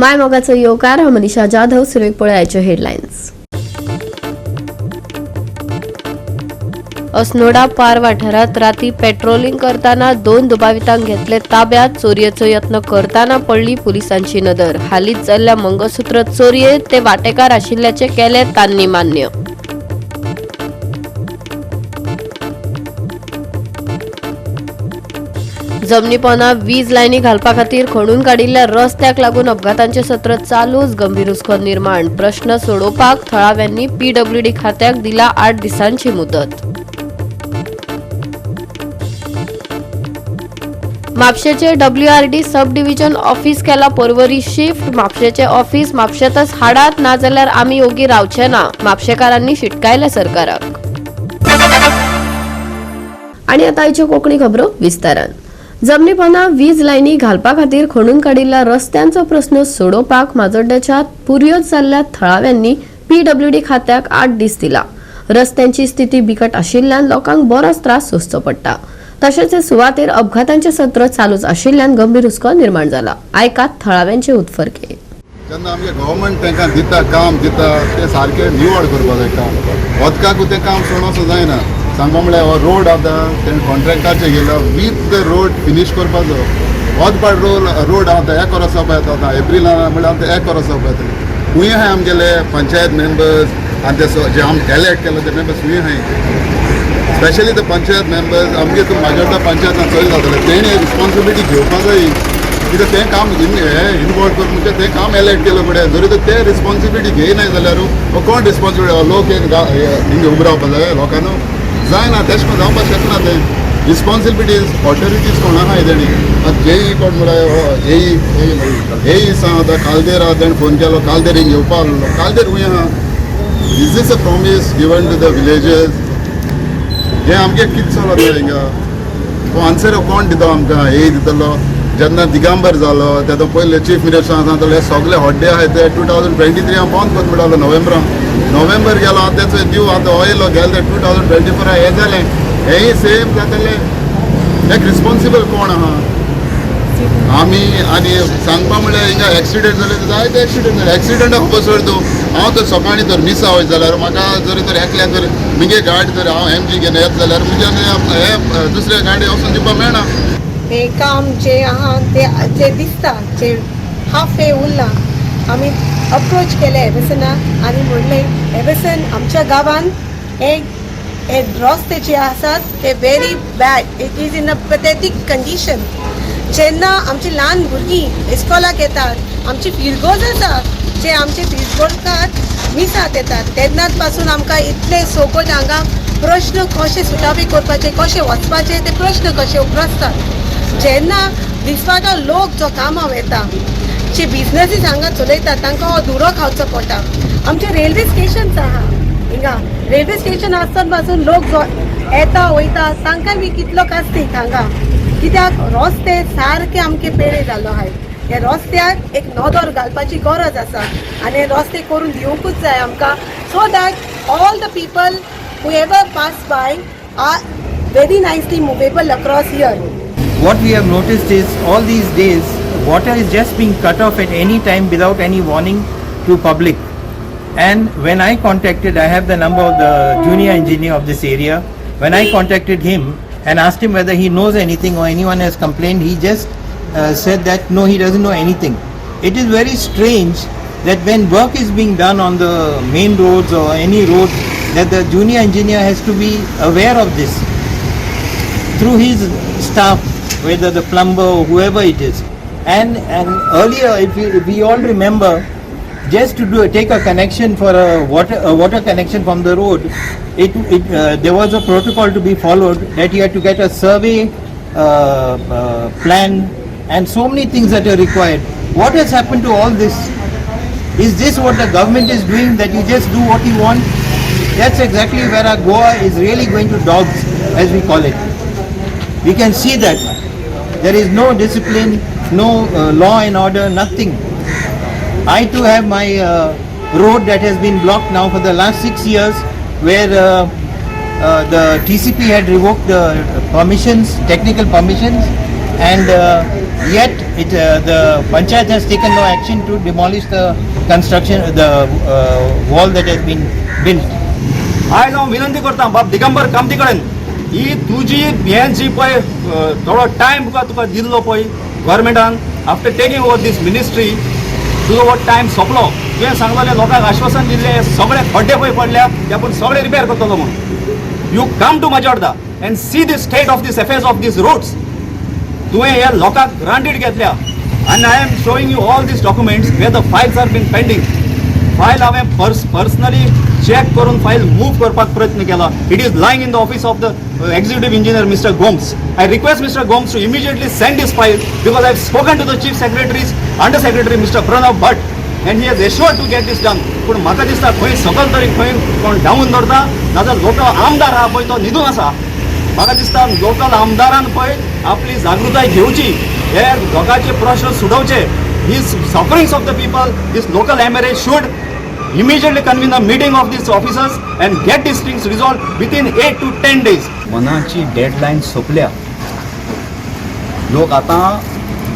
माय मोगाचो येवकार. हांव मनीषा जाधव. सुरवेक पळयाच्यो हेडलायन्स. अस्नोडा पार वाठारात राती पेट्रोलिंग करताना दोन दुबावितांक घेतले ताब्यात. चोरयेचो यत्न करताना पडली पुलिसांची नदर. हालींच जाल्ल्या मंगळसूत्र चोरयेत ते वाटेकार आशिल्ल्याचे केले तांणी मान्य. जमनीपोना वीज लायनी घालपा खातीर खणून काडिल्ल्या रस्त्याक लागून अपघातांचे सत्र चालूच. गंभीर हुस्को निर्माण. प्रश्न सोडोवपाक थळाव्यांनी पीडब्ल्यूडी खात्याक दिला 8 दिसांची मुदत. म्हापशेचे डब्ल्यूआरडी सब डिव्हिजन ऑफिस केला पर्वरी शिफ्ट. म्हापशेचे ऑफिस म्हापशेतच हाडात, नाजाल्यार आमी ओगी रावचे ना, म्हापशेकारांनी शिटकायले सरकाराक. आणि आता आयच्यो कोंकणी खबरो विस्तारान. जमनीपोना वीज लायनी घालपा खातीर खणून काडिल्ल्या रस्त्यांचो प्रस्न सोडोवपाक माजोड्ड्याच्या पुर्योत जाल्ल्या थळाव्यांनी पीडब्ल्यूडी खात्याक 8 दीस दिला. रस्त्यांची स्थिती बिकट आशिल्ल्यान लोकांक बरोच त्रास सोंसचो पडटा. तशेंच हे सुवातेर अपघातांचे सत्र चालूच आशिल्ल्यान गंभीर हुस्को निर्माण जाला. आयकात थळाव्यांचे उत्फर्के. जेन्ना आमगे गव्हर्मेंट तांकां दिता, काम दिता, तें सारकें निवळ करपाक जाय काम. उदकाकू तें काम सोडोवचो जायना. सांगपा म्हळ्यार हो रोड आतां तेणें कॉन्ट्रॅक्टाचेर गेलो वीथ the road finish करपाचो. होच रोड आतां एक वर्स जावपा येता. आतां एप्रिलान म्हळ्यार आतां एक वर्स जावपा येतलें. खूंय आहाय आमगेले पंचायत मेंबर्स आनी ते जे आम एलेक्ट केले ते मेंबर्स खूंय आहाय? Specially the panchayat members. आमगे तूं माजोड्डा पंचायतान चोयल जातलें, तेणी रिस्पॉन्सिबिलिटी घेवपा जाय. कित्याक तें काम हें इनवॉल्व कर म्हणजे तें काम एलेक्ट केलं फुडें जरी तर ते रिस्पॉन्सिबिलिटी घेयनाय जाल्यार हो कोण रिस्पॉन्सिबिलिटी? लोक एक हिंगा उबे रावपा जाय लोकांनो? जायना, तेश कोन जावपाक शकना. तें रिस्पॉन्सिबिलिटीज ऑथॉरिटीज कोण आहाय तेणी. आतां जेई कोण म्हळ्यार एई एई आसा. आतां कालदेर आहा, तेणें फोन केलो, कालदेर हिंग येवपा आहलो. कालदेर खूंय आहा? Is this a promise given to the villagers? हें आमगे कितें चलता हिंगा? आन्सर कोण दिता आमकां? हे दितलो? जेन्ना दिगंबर जालो तेन्ना पयले चीफ मिनिस्टर सांगताले, सगळे हड्डे आहाय ते 2023 बंद कर म्हणटालो नोव्हेंबरान. नोव्हेंबर गेलो, आतां तेचो दीव आतां ऑयलो गेले. 2024 हें जालें, हेंय सेम जातलें. एक रिस्पॉन्सिबल कोण आहा आमी? आनी सांगपा म्हळ्यार हिंगा एक्सिडंट जाले, जायते एक्सिडंट जाले. एक्सिडंटा खबर सोड तूं, हांव तर सकाळीं तर मिसा वयता जाल्यार म्हाका जरी तर एकल्याक जर मुगे गाडी जर हांव एमजी घेवन येत जाल्यार म्हज्यान हे दुसऱ्या गाडी वचून दिवपाक मेळना. हें काम जें आहा तें जें दिसता, जें हाफ वे उरलां, आमी अप्रोच केलें एबसनाक आनी म्हणलें, एबसन, आमच्या गांवान हे हे रस्ते जे आसात ते very bad, it is in a pathetic condition. जेन्ना आमची ल्हान भुरगीं इस्कॉलाक येतात, आमची फिरगोज आसा, जे आमचे फिरगोजकार मिसाक येतात, तेन्नाच पासून आमकां इतले सोगोज हांगा प्रश्न कशे सुटावे करपाचे, कशे वचपाचे, ते प्रश्न कशे उप्रासतात. जेन्ना दिसवाडो लोक जो कामां वता, जे बिजनसीस हांगा चलयतात, तांकां हो दुरो खावचो पडटा. आमचें रेल्वे स्टेशन्स आहा हिंगा. रेल्वे स्टेशन आसतना पासून लोक जो येता वयता तांकां बी कितलो कास्तीक हांगा, कित्याक रस्ते सारके आमके पेडे जाल्लो आहाय. हे रस्त्याक एक नदर घालपाची गरज आसा आनी हे रस्ते करून दिवंकूच जाय आमकां, so that all the people who ever pass by are very nicely movable across here. What we have noticed is all these days water is just being cut off at any time without any warning to public. And when I contacted, I have the number of the junior engineer of this area. When I contacted him and asked him whether he knows anything or anyone has complained, he just said that no, he doesn't know anything. It is very strange that when work is being done on the main roads or any road, that the junior engineer has to be aware of this through his staff, whether the plumber or whoever it is. And earlier, if we all remember, just to do take a connection for a water connection from the road, it there was a protocol to be followed, that you had to get a survey plan and so many things that are required. What has happened to all this? Is this what the government is doing, that you just do what you want? That's exactly where our Goa is really going to dogs, as we call it. We can see that there is no discipline, no law and order, nothing. I too have my road that has been blocked now for the last 6 years, where the TCP had revoked the permissions, technical permissions, and Yet the panchayat has taken no action to demolish the construction, the wall that has been built. आयज हांव विनंती करता बाब दिगंबर कामती कडेन, ही तुजी हें जी पळय थोडो टायम तुका दिल्लो पळय गव्हर्मेंटान, after taking over this ministry, तुजो हो टायम सोंपलो. तुवें सांगलेलें, लोकांक आश्वासन दिल्लें, सगळे खड्डे पळय पडल्या ते आपूण सगळे रिपेर करतलो म्हणून. You come to Majorda and see the state of this affairs of these roads. तुवें ह्या लोकांक ग्रांटेड घेतल्या आनी I am showing you all these documents where the files are been pending. File हांवें पर्सनली चॅक करून file move करपाक प्रयत्न केला. It is lying in the office of the executive engineer, Mister Gomes. I request Mister Gomes to immediately send this file because I have spoken to the chief secretary's under secretary, Mister Pranav Bhat, and he has assured to get this done. पूण म्हाका दिसता खंय सकल तरी खंय कोण डावून दवरता, नाजाल्यार लोकल आमदार आहा पळय तो न्हिदून आसा. म्हाका दिसता लोकल आमदारान पळय आपली जागृताय घेवची, हे लोकांचे प्रश्न सुटोवचे. These sufferings of the people, this local MLA should immediately convene a meeting of these officers and get these things resolved within 8 to 10 days. मनाची डेडलायन सोंपल्या. लोक आतां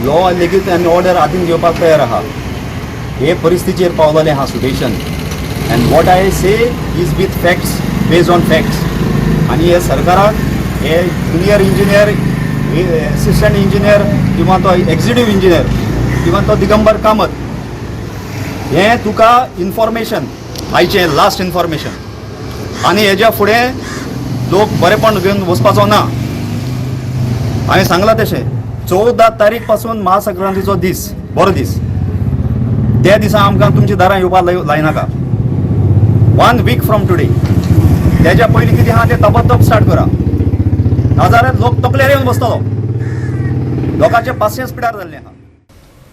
लॉ लेगीत आनी ऑर्डर हातीन घेवपाक तयार आहा. हे परिस्थितीचेर पावलेलें आहा situation, and what I say is with facts, based on facts. आनी हे सरकाराक हे जुनियर इंजिनियर, एसिस्टंट इंजिनियर किंवा तो एक्झिक्युटीव इंजिनियर किंवा तो दिगंबर कामत, हें तुका इन्फॉर्मेशन आयचें लास्ट इन्फॉर्मेशन आनी हेज्या फुडें लोक बरेपण घेवन वचपाचो ना. हांवें सांगलां तशें, 14 तारीख पासून महासंक्रांतीचो दीस बरो दीस. त्या दिसा आमकां तुमच्या दारां येवपाक लायनाका. वन वीक फ्रॉम टुडे, तेज्या पयलीं कितें आहा तें ताबडतोब स्टार्ट करा, नाजाल्यार लोक तकलेर येवन बसतलो. लोकांचे पासियेंस पिड्यार जाल्लें आहा.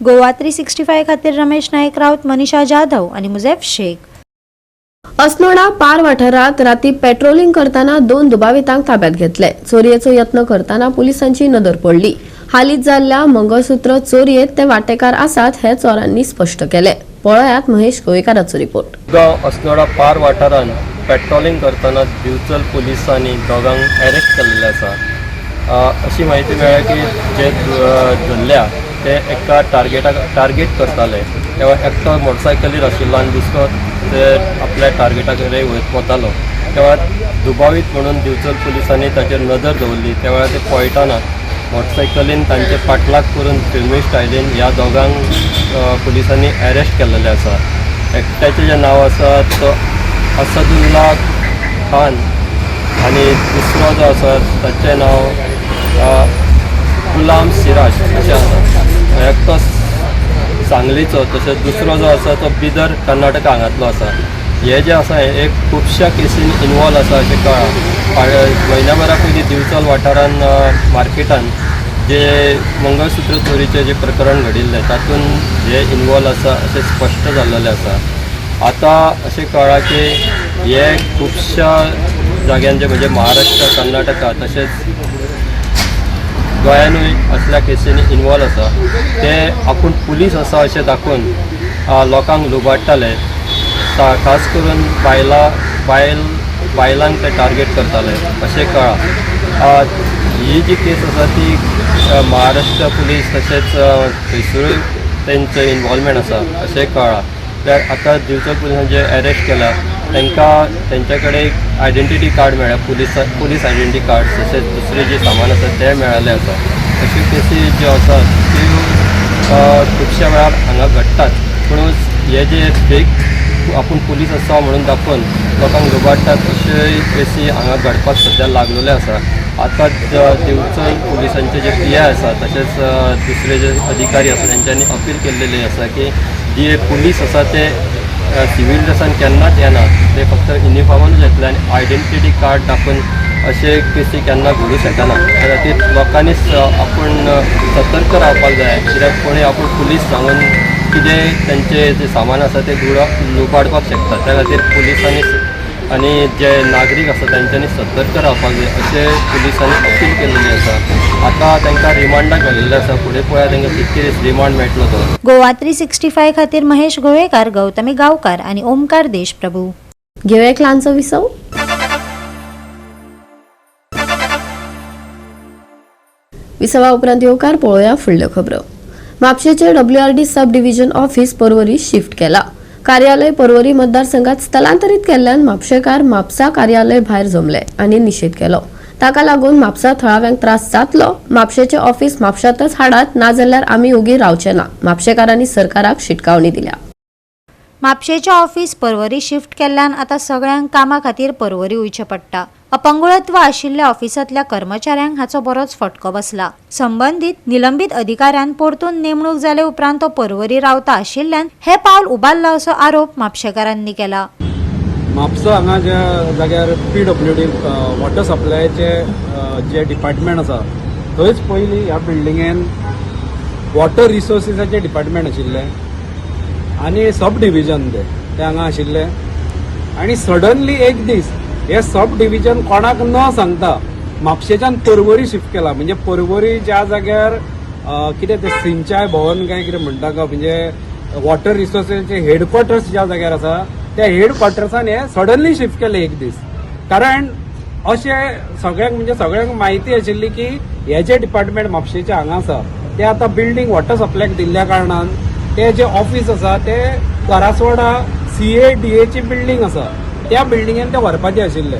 गोवा 365 खातीर रमेश नायक राऊत, मनीषा जाधव आणि मुझेफ शेख. अस्नोडा पार वाठारात राती पेट्रोलिंग करताना दोन दुबावितांक ताब्यात घेतले. चोरयेचो यत्न करताना पोलिसांची नदर पडली. हालींच जाल्ल्या मंगळसूत्र चोरयेत ते वांटेकार आसात हे चोरांनी स्पश्ट केले. पळयात महेश गोवेकाराचो रिपोर्ट. गांव अस्नोडा पार वाठारांत पेट्रोलिंग करतना दिवचल पुलिसांनी दोगांक अरेस्ट केल्लें आसा. अशी म्हायती मेळ्ळ्या की जे धरल्या ते एका टार्गेटाक टार्गेट करताले. तेव्हा एकटो मोटरसायकलीर आशिल्लो आनी दुसरो ते आपल्या टार्गेटा कडेन वतालो. तेव्हा दुबावीत म्हणून दिवचल पुलिसांनी ताचेर नदर दवरली. त्या वेळार ते पळटाना मोटरसायकलीन तांचे पाठलाग करून फिल्मी स्टायलीन ह्या दोगांक पुलिसांनी अरेस्ट केल्लेले आसा. एकट्याचें जें नांव आसा तो असदुल्ला खान आनी दुसरो जो आसा ताचें नांव गुलाम सिराज अशें आसा. एकटो सांगलीचो, तशेंच दुसरो जो आसा तो बिदर, कर्नाटका हांगांतलो आसा. हे जे आसा हे एक खुबश्या केसीन इनवॉल्व आसा अशें कळ्ळां. म्हयन्या भरा पयलीं दिवचल वाठारान मार्केटान जे मंगळसूत्र चोरीचें जें प्रकरण घडिल्लें तातूंत हे इनवॉल्व आसा अशें स्पश्ट जाल्लेलें आसा. आतां अशें कळ्ळां की हे खुबश्या जाग्यांचे, म्हणजे महाराष्ट्र, कर्नाटका तशेंच गोंयानूय असल्या केसींनी इनवॉल्व आसा. ते आपूण पुलीस आसा अशें दाखोवन लोकांक लुबाडटाले. खास करून बायलां बायल बायलांक ते टार्गेट करताले अशें कळ्ळां. ही जी केस आसा ती महाराष्ट्र पुलीस तशेंच थंयसरूय तेंचें इनवॉल्वमेंट आसा अशें कळ्ळां. तर आतां दिवचल पुलिसान जे अरेस्ट केला तांकां तेंच्या कडेन एक आयडेंटिटी कार्ड मेळ्ळा, पुलीस पुलीस आयडेंटिटी कार्ड, तशेंच दुसरें जें सामान आसा तें मेळिल्लें आसा. अश्यो केसी ज्यो आसात त्यो खुबश्या वेळार हांगा घडटात, पूण हे जे फेक आपूण पुलीस आसा म्हणून दाखोवन लोकांक लुबाडटात अश्योय केसी हांगा घडपाक सद्या लागलेले आसा. आतां दिवचल पुलिसांचे जे पी I आसा तशेंच दुसरे जे अधिकारी आसा तेंच्यांनी अपील केल्लेली आसा की जे पुलीस आसा ते सिवील ड्रेसान केन्नाच येना, ते फक्त युनिफॉर्मानूच येतले आनी आयडेंटिटी कार्ड दाखोवन अशे केसी केन्ना घडूं शकना. त्या खातीर लोकांनीच आपूण सतर्क रावपाक जाय, कित्याक कोणी आपूण पुलीस सांगून कितें तेंचें जें सामान आसा तें लुबाडपाक शकता. त्या खातीर पुलिसांनी आनी जे नागरीक आसा तेंच्यांनी सतर्क रावपाक जाय अशें पुलिसांनी अपील केल्लेली आसा. आतां तांकां रिमांडाक घालिल्लें आसा. फुडें पळया तांकां कितके दीस रिमांड मेळटलो तो. गोवा 365 खातीर महेश गोवेकार, गौतमी गावकार आणि ओमकार देशप्रभू. घेवया एक ल्हानसो विसव. विसवा उपरांत येवकार. पळोवया फुडल्यो खबरो. म्हापशेचे WRD sub division office Porvorim shift केला. कार्यालय पर्वरी मतदारसंघात स्थलांतरित केल्ल्यान म्हापशेकार म्हापसा कार्यालय भायर जमले आनी निशेध केलो. ताका लागून म्हापसा थळाव्यांक त्रास जातलो. म्हापशेचे ऑफिस म्हापशातच हाडात, नाजाल्यार आमी ओगी रावचे ना, म्हापशेकारांनी सरकाराक शिटकावणी दिल्या. म्हापशेचें ऑफिस पर्वरी शिफ्ट केल्ल्यान आतां सगळ्यांक कामा खातीर पर्वरी वयचें पडटा. अपंगुळत्व आशिल्ल्या ऑफिसांतल्या कर्मचाऱ्यांक हाचो बरोच फटको बसला. संबंदीत निलंबीत अधिकाऱ्यान परतून नेमणूक जाले उपरांत तो पर्वरी रावता आशिल्ल्यान हें पावल उबारलां असो आरोप म्हापशेकारांनी केला. म्हापसा हांगा ज्या जाग्यार पीडब्ल्यूडी वॉटर सप्लायचे जे डिपार्टमेंट आसा, थंयच पयलीं ह्या बिल्डिंगेन वॉटर रिसोर्सिसाचें डिपार्टमेंट आशिल्लें आनी सब डिविजन ते ते हांगा आशिल्ले. आनी सडनली एक दीस हे सब डिविजन कोणाक न सांगता म्हापशेच्यान पर्वरी शिफ्ट केला. म्हणजे पर्वरी ज्या जाग्यार कितें तें सिंचाय भवन काय कितें म्हणटा का, म्हणजे वॉटर रिसोर्सेसचे हेडक्वॉर्टर्स ज्या जाग्यार आसा, त्या हेडक्वॉर्टर्सान हे सडनली शिफ्ट केले एक दीस. कारण अशें सगळ्यांक, म्हणजे सगळ्यांक म्हायती आशिल्ली की हे जे डिपार्टमेंट म्हापशेचें हांगा आसा, ते आतां बिल्डींग वॉटर सप्लायक दिल्ल्या कारणान ते जे ऑफिस आसा ते करासवाडा सीएडीएची बिल्डींग आसा, त्या बिल्डिंगेन ते व्हरपाचे आशिल्ले.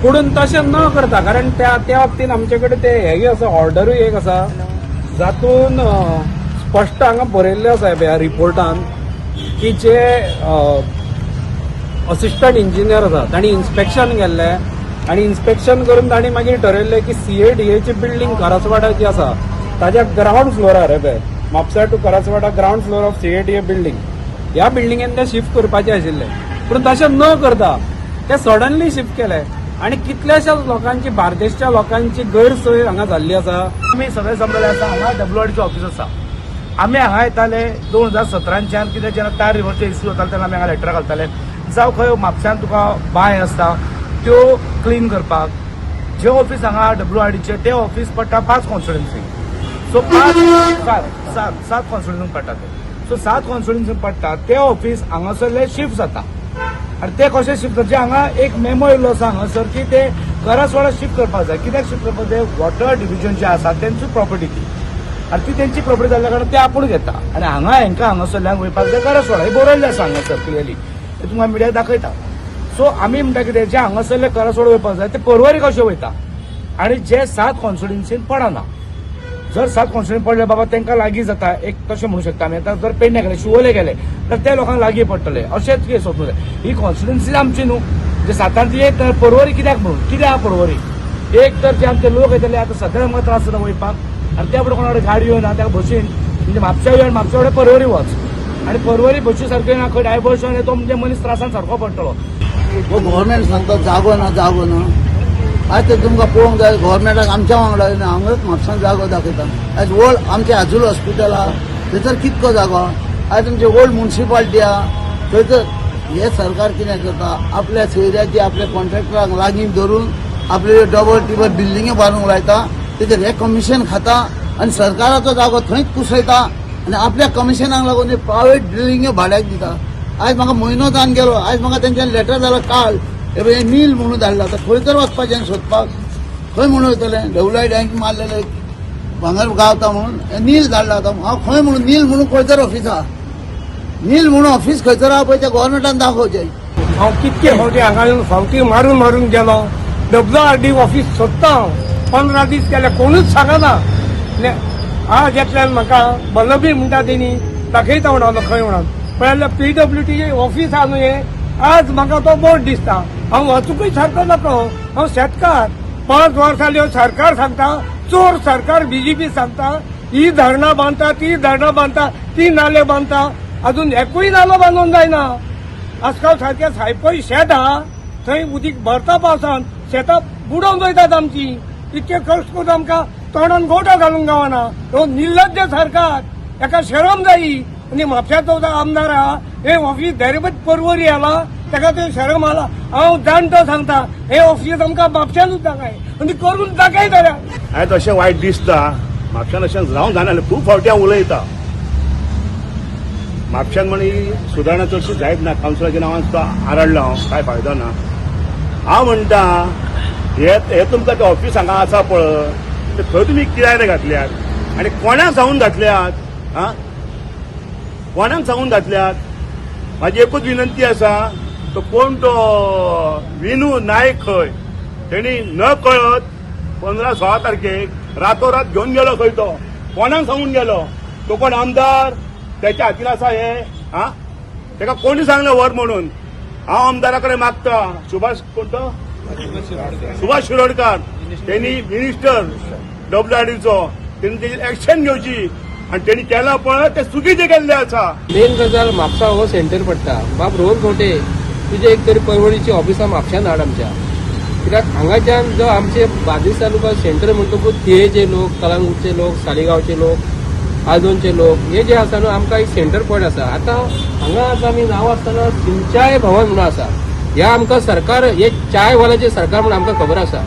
पुणून तशें न करता, कारण त्या त्या बाबतीन आमचे कडेन ते हेय आसा, ऑर्डरूय एक आसा, जातून स्पश्ट हांगा बरयल्लें आसा ह्या रिपोर्टान की जे असिस्टंट इंजिनियर आसा तांणी इन्स्पेक्शन केल्लें आनी इन्स्पेक्शन करून तांणी मागीर ठरयल्लें की सीएडीएची बिल्डींग करासवाडा जी आसा ताज्या ग्रावंड फ्लोरार, हे पळय, Mapusa to Karaswada ground floor of CADA building, ह्या बिल्डिंगेन ते शिफ्ट करपाचे आशिल्ले. पूण तशें न करता ते सडनली शिफ्ट केले आनी कितल्याशाच लोकांची, बार्देशच्या लोकांची गैरसोय हांगा जाल्ली आसा. आमी सगळे जमलेले आसा. हांगा डब्ल्यूआरडीचे ऑफिस आसा. आमी हांगा येताले 2017च्यान. कितें, जेन्ना तार रिवरचे इश्यू जाताले तेन्ना आमी हांगा लेटरां घालताले. जावं खंय म्हापश्यान तुका बांय आसता, त्यो क्लीन करपाक जे ऑफिस हांगा डब्ल्यूआरडीचे, ते ऑफिस पडटा पांच कॉन्स्टिट्युन्सी. सो पांच, सात, सात, सात कॉन्स्टिट्युन्सी पडटा ते. सो सात कॉन्स्टिट्युन्सी पडटा ते ऑफिस हांगासरले शिफ्ट जाता. आनी ते कशें शिफ्ट जाता, हांगा एक मेमो येयल्लो आसा हांगासर की ते करासवाडा शिफ्ट करपाक जाय. कित्याक शिफ्ट करपाक जाय? वॉटर डिविजन जे आसा तेंची प्रॉपर्टी ती आनी ती तेंची प्रॉपर्टी जाल्ल्या कारणान ते आपूण घेता आनी हांगा हेंकां हांगासरल्यान वयपाक जाय करासवाडा. हें बरयल्लें आसा हांगासर क्लियरली, ते तुमकां मिडियाक दाखयता. सो आमी म्हणटा कितें, जे हांगासरले करासवाडा वयपाक जाय ते पर्वरी कशे वयता आनी जे सात कॉन्स्टिट्युन्सीन पडना? जर सात कॉन्स्टिट्युन्सी पडले बाबा तांकां लागीं जाता एक, तशें म्हणू शकता आमी. आतां जर पेडणे गेले, शिवोले गेले तर ते लोकांक लागीं पडटले, अशेंच कितें सोदूं जाय. ही कॉन्स्टिट्युन्सी आमची न्हू जे सातान ती एक तर पर्वरी कित्याक म्हणून कित्याक आहा पर्वरी? एक तर जे आमचे लोक येतले, आतां सध्या आमकां त्रास जाता वयपाक आनी त्या फुडें कोणा कडेन गाडयो ना, ताका बसीन म्हणजे म्हापशा यो आनी म्हापशा फुडें पर्वरी वच आनी पर्वरी बशी सारक्यो ना, खंय डायवर्शन, तो म्हणजे मनीस त्रासान सारको पडटलो. हो गव्हर्मेंट सांगता जागो ना, जागो ना. आयज ते तुमकां पळोवंक जाय, गव्हर्मेंटाक आमच्या वांगडा येवन हांगाच म्हापसान जागो दाखयता. आयज ओल्ड आमचे आजूल हॉस्पिटल आहा, थंयसर कितको जागो आहा. आयज तुमचे ओल्ड मुन्सिपाल्टी आहा, थंयसर. हे सरकार कितें करता, आपल्या सोयऱ्याची, आपल्या कॉन्ट्रॅक्टरांक लागीं धरून आपले डबल टिबल बिल्डिंग्यो बांदूंक लायता. तेचेर हे कमिशन खाता आनी सरकाराचो जागो थंयच कुसयता आनी आपल्या कमिशनाक लागून प्रायवेट बिल्डिंग्यो भाड्याक दिता. आयज म्हाका म्हयनो जावन गेलो, आयज म्हाका तेंच्यान लेटर जालो काल, हे पळय, नील म्हणून धाडला. आतां खंय तर वचपाचें आनी सोदपाक खंय म्हणून वयतलें? डब्ल्यू बँक मारलेले भांगर गावता म्हणून हे नील धाडला. आतां हांव खंय म्हणून नील म्हणून खंय तर ऑफिस आहा, नील म्हणून ऑफिस खंयसर आहा पळय, त्या गव्हर्मेंटान दाखोवचें. हांव कितके फावटी हांगा येवन फावटी मारून मारून गेलो. डब्ल्यूआरडी ऑफिस सोदता हांव, 15 दीस गेले, कोणूच सांगना. आज एकल्यान म्हाका बल्लभी म्हणटा, तेणी दाखयता म्हणून खंय म्हणून पळयल्यार पीडब्ल्यूडीचे ऑफिस आहा न्हू हें. आज म्हाका तो बोर्ड दिसता. हांव वचूंकय सारको नाका. हांव शेतकार. 5 वर्सां सरकार सांगता, चोर सरकार बीजेपी सांगता, ही धरणां बांदता, ती धरणां बांदता, ती नाले बांदता. अजून एकूय नालो बांदून जायना. आजकाल सारकें सायपय शेत आहा, थंय उदीक भरता पावसान, शेतां बुडोवन वयतात आमची. इतके कश्ट करून आमकां तोंडान गोटो घालूंक गावना. हो निर्लज्ज सरकार, एका शरम जायी. आनी म्हापश्याचो जो आमदार आहा, हे ऑफिस डायरेक्ट पर्वरी आला, ताका ते शरम आला. हांव जाणटो सांगता, हे ऑफिस आमकां म्हापश्यानूच दाखय आनी करून दाखय जाल्यार. आयज अशें वायट दिसता. म्हापशान अशें जावंक जायना. खूब फावटी हांव उलयता, म्हापशान म्हण ही सुदारणा चडशी जायत ना. कावन्सिलाच्या नांवान सुद्दां आरडलो हांव, कांय फायदो ना. हांव म्हणटा, हे हे तुमकां ते ऑफिस हांगा आसा पळय. तर थंय तुमी किरायरे घातल्यात आनी कोणाक सांगून घातल्यात? आं, कोणाक सांगून घातल्यात? म्हाजी एकूच विनंती आसा, तो कोण तो विनू नायक खंय तेणी न कळत 15-16 तारखेक रातोरात घेवन गेलो खंय तो, कोणाक सांगून गेलो? तो कोण आमदार त्याच्या हातीन आसा हे? आं, ताका कोणी सांगलें व्हर म्हणून? हांव आमदारा कडेन मागता, सुभाष कोण तो, सुभाष शिरोडकार, त्यांनी मिनिस्टर डब्ल्यूआरडीचो, तेणी तेजेर एक्शन घेवची आनी तेणी केलां पळय तें चुकीचें केल्लें आसा. मेन गजाल म्हापसा हो सेंटर पडटा. बाब रोहन खंवटे, तुजे एक तरी परवडीची ऑफिसां म्हापश्यान हाड आमच्या, कित्याक हांगाच्यान जो आमचे बार्देस तालुका सेंटर म्हणटकूच थियेचे लोक, कलांगूटचे लोक, सालिगांवचे लोक, आजोनचे लोक, हे जे आसा न्हू, आमकां एक सेंटर पॉयंट आसा. आतां हांगा आतां आमी नांव आसतना सिंचाय भवन म्हणून आसा, ह्या आमकां सरकार हे चायवाल्याचें सरकार म्हणून आमकां खबर आसा.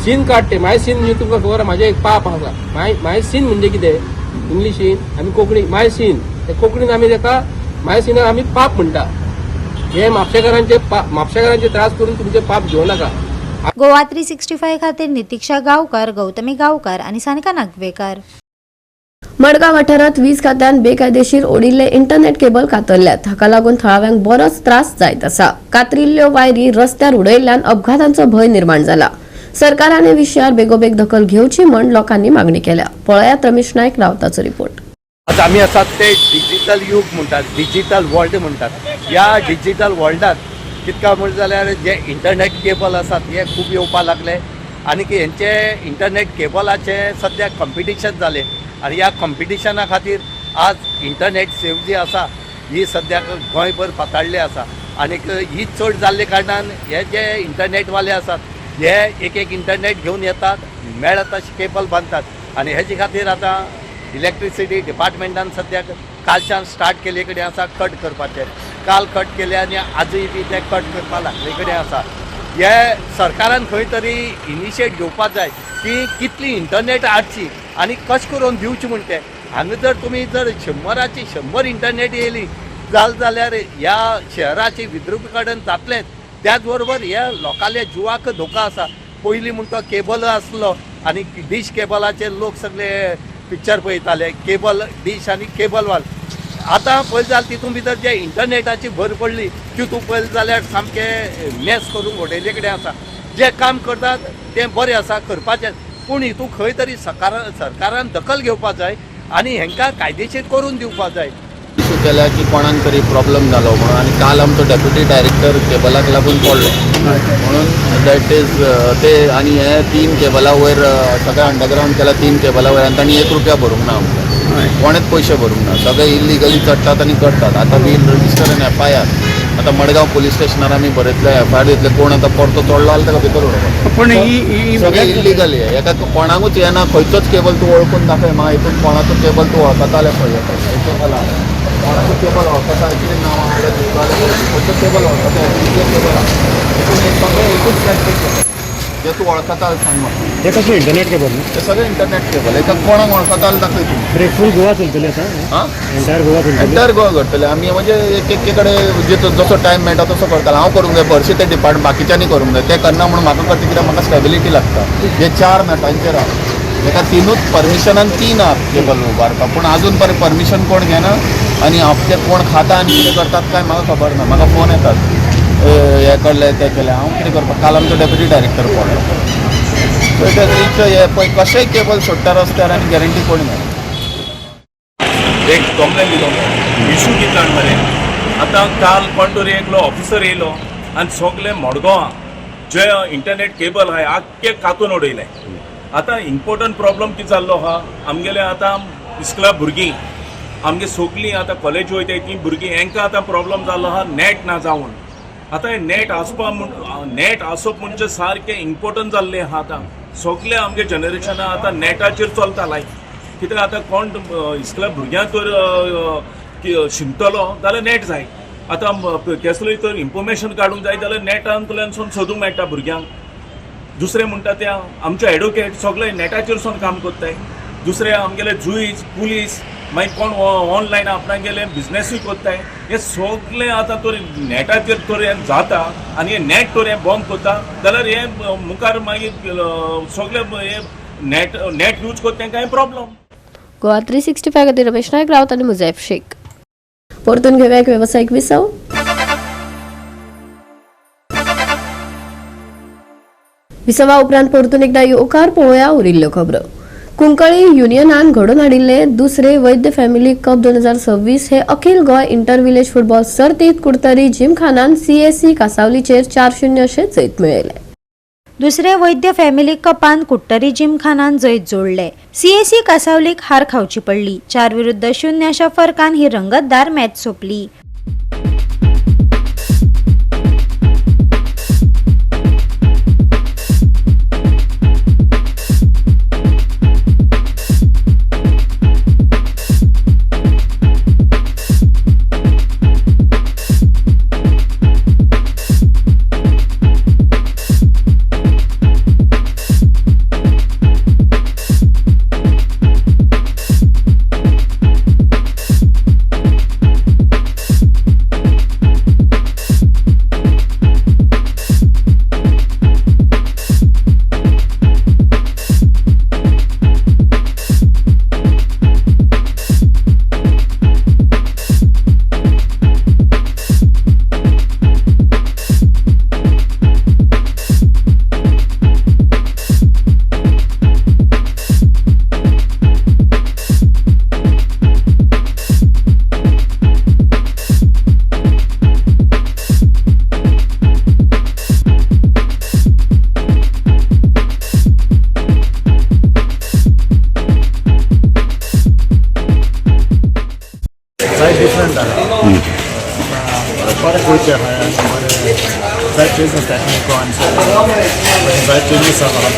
सीन काडटे माय सीन म्हणजे तुमकां खबर आसा, म्हाजें एक पाप आसा. माय माय सीन म्हणजे कितें इंग्लिशीन आमी कोंकणी माय सीन, ते कोंकणीन आमी ताका माय सिनाक आमी पाप म्हणटा. हे म्हापशेकारांचे म्हापशेकारांचे त्रास करून तुमचे पाप घेवं नाका. गोवा 365 खातीर नितीक्षा गांवकर, गौतमी गांवकर आनी सानिका नागवेकर. मडगांव वाठारांत वीज खात्यान बेकायदेशीर ओडिल्ले इंटरनेट केबल कातरल्यात. हाका लागून थळाव्यांक बरोच त्रास जायत आसा. कातरिल्ल्यो वायरी रस्त्यार उडयल्ल्यान अपघातांचो भंय निर्माण जाला. सरकारान हे विशयार बेगोबेग दखल घेवची म्हण लोकांनी मागणी केल्या. पळयात रमेश नायक रावताचो रिपोर्ट. आज आमी आसात ते डिजिटल युग म्हणटात, डिजिटल वर्ल्ड म्हणटात. ह्या डिजिटल वर्ल्डात कितका म्हणलें जाल्यार जे इंटरनेट केबल आसात हे खूब येवपाक लागले आनी हेंचे इंटरनेट केबलाचे सद्या कॉम्पिटिशन जालें आनी ह्या कॉम्पिटिशना खातीर आज इंटरनेट सेव जी आसा ही सद्याक गोंयभर पाताळ्ळी आसा आनीक ही चड जाल्ले कारणान हे जे इंटरनेटवाले आसात हे एक एक इंटरनेट घेवन येतात, मेळत तशें केबल बांदतात आनी हेजे खातीर आतां इलेक्ट्रिसिटी डिपार्टमेंटान सद्याक कालच्यान स्टार्ट केल्ले कडेन आसा कट करपाचें. काल कट केले आनी आजूय बी ते कट करपाक लागले कडेन आसा. हे सरकारान खंय तरी इनिशिएट घेवपाक जाय की कितली इंटरनेट हाडची आनी कशें करून दिवची म्हण तें. हांगा जर तुमी जर 100ची 100 इंटरनेट येयली जाल्यार ह्या शहराची विद्रुपीकरण जातलेंच, त्याच बरोबर ह्या लोकांल्या जिवाक धोका आसा. पयलीं म्हण तो केबल आसलो आनी डीश केबलाचेर लोक सगळे पिक्चर पळयताले, केबल डीश आनी केबल वाल. आतां पळयत जाल्यार तितून भितर जे इंटरनेटाची भर पडली तितून पळयलें जाल्यार सामकें मेस करून उडयल्ले कडेन आसा. जे काम करतात तें बरें आसा करपाचें, पूण हितून खंय तरी सरकारान दखल घेवपाक जाय आनी हेंकां कायदेशीर करून दिवपाक जाय. इशू केल्या की कोणाक तरी प्रॉब्लम जालो म्हणून आनी काल आमचो डेप्युटी डायरेक्टर केबलाक लागून पडलो म्हणून that is ते आनी हे 3 केबला वयर सगळे अंडरग्रावंड केला, 3 केबला वयर आनी तांणी 1 रुपया भरूंक ना आमकां, कोणेच पयशे भरूंक ना, सगळे इल्लिगली चडटात आनी करतात. आतां we register N FIR. आतां मडगांव पुलीस स्टेशनार आमी बरयतले एफआयआर दितले, कोण आतां परतो चडलो जाल्यार ताका भितर उडोवपाचो. पूण सगळे इल्लिगली एका कोणाकूच येना, खंयचोच केबल तूं वळखून दाखय म्हाका, हितून कोणाचो केबल तूं वळखता जाल्यार पळय, कोणाचो केबल वळखता, कितें नांव आहा खंयचो केबल वळखता, कितले केबल आहा हितून सगळें एकूच केबल जे तूं वळखता सांग म्हाका. हे कशें इंटरनेट केबल न्हू? ते सगळे इंटरनेट केबल एका कोणाक वळखता जाल्यार दाखय तूं. फूल गोवा चलतले आतां? आं, एंटायर गोवा चलतले? एंटायर गोवा करतले आमी, म्हणजे एक एके कडेन जसो टायम मेळटा तसो करताले. हांव करूंक जाय हरशीं ते डिपार्टमेंट बाकीच्यांनी करूंक जाय, ते करना म्हणून म्हाका करता कित्याक म्हाका स्टेबिलिटी लागता. हे 4 नटांचेर आहा, एका 3ूच परमिशनान 3 आहा केबल उबारपाक, पूण आजून पर्यंत परमिशन कोण घेना आनी हप्ते कोण खाता आनी कितें करतात काय म्हाका खबर ना. म्हाका फोन येतात हे कडले ते केले, हांव कितें करपाक. काल आमचो डेप्युटी डायरेक्टर पडलो. सो it हे पळय कशेंय केबल सोडटा रस्त्यार आनी गॅरंटी कोण घेना. एक कंप्लेन दिलो, इशू कितें जाण मरे, आतां काल कोण तरी एकलो ऑफिसर येयलो आनी सगळे मडगांवां जे इंटरनेट केबल आहाय आख्खे कातून उडयले. आतां इम्पोर्टंट प्रॉब्लम कितें जाल्लो आहा, आमगेले आतां इस्कुला भुरगीं आमगे सगळीं आतां कॉलेज वयताय तीं भुरगीं हेंकां आतां प्रॉब्लम जाल्लो आहा नॅट ना जावन. आतां हें नॅट आसपा म्हण नॅट आसप म्हणजे सारकें इम्पोर्टंट जाल्लें आहा. आतां सगळें आमगे जनरेशना आतां नॅटाचेर चलता लायफ, कित्याक आतां कोण इस्कुला भुरग्यांक तर शिकतलो जाल्यार नॅट जाय. आतां केसलें तर इन्फॉर्मेशन काडूंक जाय जाल्यार नॅटांतल्यानसून सोदूंक मेळटा भुरग्यांक. दुसरें म्हणटा ते आमचे एडवोकेट सगळे नॅटाचेर सून काम करताय. दुसरें आमगेले जुईज पुलीस मागीर कोण ऑनलायन आपणागेले बिजनेसूय करताय. हे सगळें आतां तर नॅटाचेर तर हें जाता आनी हें नॅट तर हें बंद करता जाल्यार हें मुखार मागीर सगळें हें नेट नेट यूज करता तेंकां प्रॉब्लम. गोवा 365 खातीर रमेश नायक रावत आनी मुजैफ शेख. परतून घेवया एक वेवसायीक विसव. विसवा उपरांत परतून एकदा येवकार पळोवया उरिल्ल्यो खबरो. कुंकळी युनियनान घडोवन हाडिल्ले दुसरे वैद्य फॅमिली कप 2026 हे अखिल गोंय इंटर विलेज फुटबॉल सर्तीत कुडतरी जिमखानान सीएसी कासावलीचेर 4-0 अशें जैत मेळयलें. दुसरे वैद्य फॅमिली कपान कुडटरी जिमखानान जैत जोडले. सीएसी कासावलीक हार खावची पडली. 4-0 अशा फरकान ही रंगतदार मॅच सोंपली. डिफरंट आहा, बरें वयता आहा, बरें जाय चेंजीस टॅक्नीक आनी जाय चेंजीस आहा.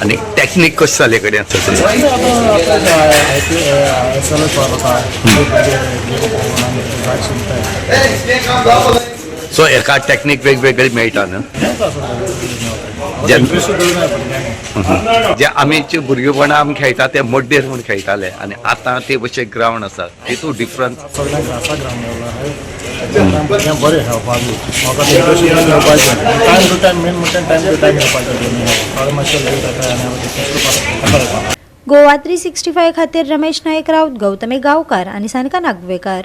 आनी टॅक्नीक कशें जाले कडेन आसा? I P L जाय. सो एका टॅक्नीक वेगवेगळी मेळटा न्हू? जे आमी भुरगेपणा आमी खेळटा ते मड्डेर म्हूण खेळटाले आनी आतां ते भशेन ग्रावंड आसा तितूंत डिफरन्स. सगळ्यांक ग्रावंड मेळ्ळा, बरें खेळपाक म्हाका इंट्रस्ट येवपाचें टायम टू टायम, मेन म्हणटा टायम टू टायम येवपाचें, थोडे मातशें लेट जाता आनी करता. गोवा 365 खातीर रमेश नायक राऊत, गौतमी गावकार आनी सानिका नागवेकार.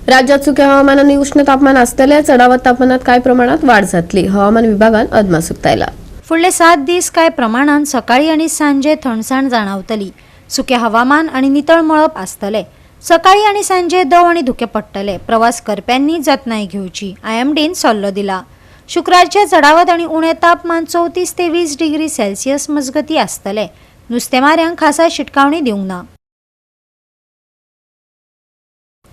राज्यात सुक्या हवामान आनी उष्ण तापमान आसतले. चडावत तापमानात कांय प्रमाणात वाढ जातली, हवामान विभागान अदमास उक्तायला. फुडले 7 दीस कांय प्रमाणान सकाळी आनी सांजे थंडसाण जाणवतली. सुकें हवामान आनी नितळ मळप आसतले. सकाळी आनी सांजे दव आनी धुकें पडटले. प्रवास करप्यांनी जतनाय घेवची, आयएमडीन सल्लो दिला. शुक्रारचे चडावत आनी उणें तापमान 34 ते 20 डिग्री सेल्सियस मजगती आसतले. नुस्तेमाऱ्यांक खासा शिटकावणी दिवंक ना.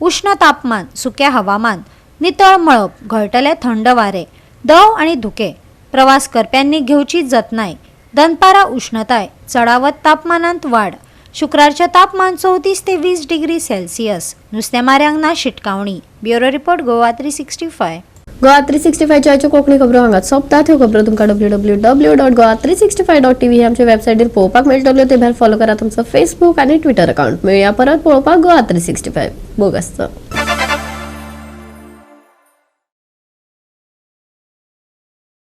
उष्ण तापमान, सुकें हवामान, नितळ मळप, घोळटले थंड वारे, दव आनी धुकें. प्रवास करप्यांनी घेवची जतनाय. दनपारा उष्णताय, चडावत तापमानांत वाड. शुक्रारचें तापमान 34 ते 20 डिग्री सेल्सियस. नुस्तेमाऱ्यांक ना शिटकावणी. Bureau report, Goa 365. Goa 365च्या आयच्यो कोंकणी खबरो हांगाच सोंपतात. ह्यो खबरो तुमकां www.goa365.tv हे आमच्या वेबसायटीर पळोवपाक मेळटल्यो. ते भायर फॉलो करात आमचो फेसबूक आनी ट्विटर अकाउंट. मेळया परत पळोवपाक गोवा 365. भोग आसचो.